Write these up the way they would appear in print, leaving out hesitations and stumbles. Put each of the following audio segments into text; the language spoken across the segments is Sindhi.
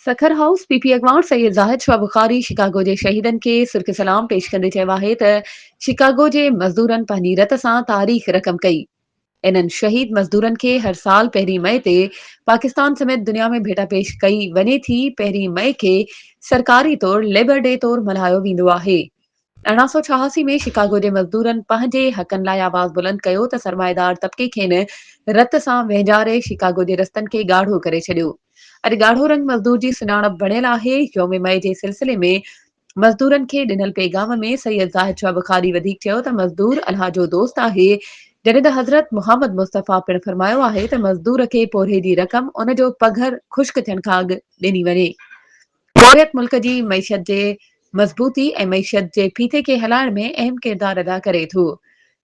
سکر هائوس پي پي اڳواڻ سيد زاهد شاهه بخاري شڪاگو جي شهيدن کي سرخ سلام پيش ڪندي چيو آهي ته شڪاگو جي مزدورن پنهنجي رت سان تاريخ رقم ڪئي. انهن شهيد مزدورن کي هر سال پهرين مئي تي پاڪستان سميت دنيا ۾ ڀيٽا پيش ڪئي وڃي ٿي. پهرين مئي کي سرڪاري طور ليبر ڊي طور ملهايو ويندو آهي. 1886 ۾ شڪاگو جي مزدورن پنهنجي حقن لاء آواز بلند ڪيو ته سرمائيدار طبقي کين رت سان وهنجاري شڪاگو جي رستن کي ڳاڙهو ڪري ڇڏيو. اڄ ڳاڙهو رنگ مزدور جي سڃاڻپ بڻيل آهي. يوم مئي جي سلسلي ۾ مزدورن کي ڏنل پيغام ۾ سيد زاهد شاهه بخاري وڌيڪ چيو ته مزدور الله جو دوست آهي جڏهن ته حضرت محمد مصطفيٰ پڻ فرمايو آهي ته مزدور کي پورهيي جي رقم ان جو پگهر خشڪ ٿيڻ کان اڳ ڏني وڃي. پورهيت ملڪ جي معيشت جي مضبوطي ۽ معيشت جي ڦيٿي کي هلائڻ ۾ اهم ڪردار ادا ڪري ٿو.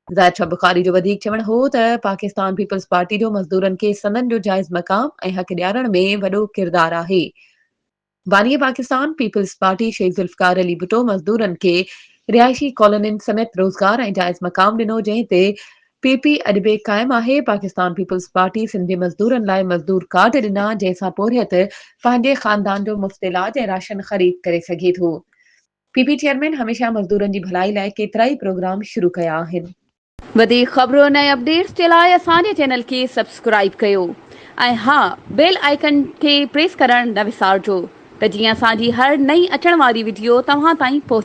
زاهد شاهه بخاري جو وڌيڪ چوڻ هو ته پاڪستان پيپلز پارٽي جو مزدورن کي سندن جو جائز مقام ۽ حق ڏيارڻ ۾ وڏو ڪردار آهي. باني پاڪستان پيپلز پارٽي شهيد ذوالفقار علي ڀٽو مزدورن کي رهائشي ڪالونين سميت روزگار ۽ جائز مقام ڏنو جنهن تي پي پي اڄ به قائم آهي، پاڪستان پيپلز پارٽي سنڌ جي مزدورن لاء مزدور ڪارڊ ڏنا جنهن سان پورهيت پنهنجي خاندان جو مفت علاج ۽ راشن خريد ڪري سگهي ٿو. پي پي چيئرمين هميشه مزدورن جي ڀلائي لاء ڪيترائي پروگرام شروع ڪيا آهن. وڌيڪ خبرن ۽ اپڊيٽس جي لاء اسان جي چينل کي سبسڪرائيب ڪيو ۽ ها بيل آئيڪن کي پريس ڪرڻ نه وسارجو ته جيئن اسان جي هر نئين اچڻ واري وڊيو توهان تائين پهچي.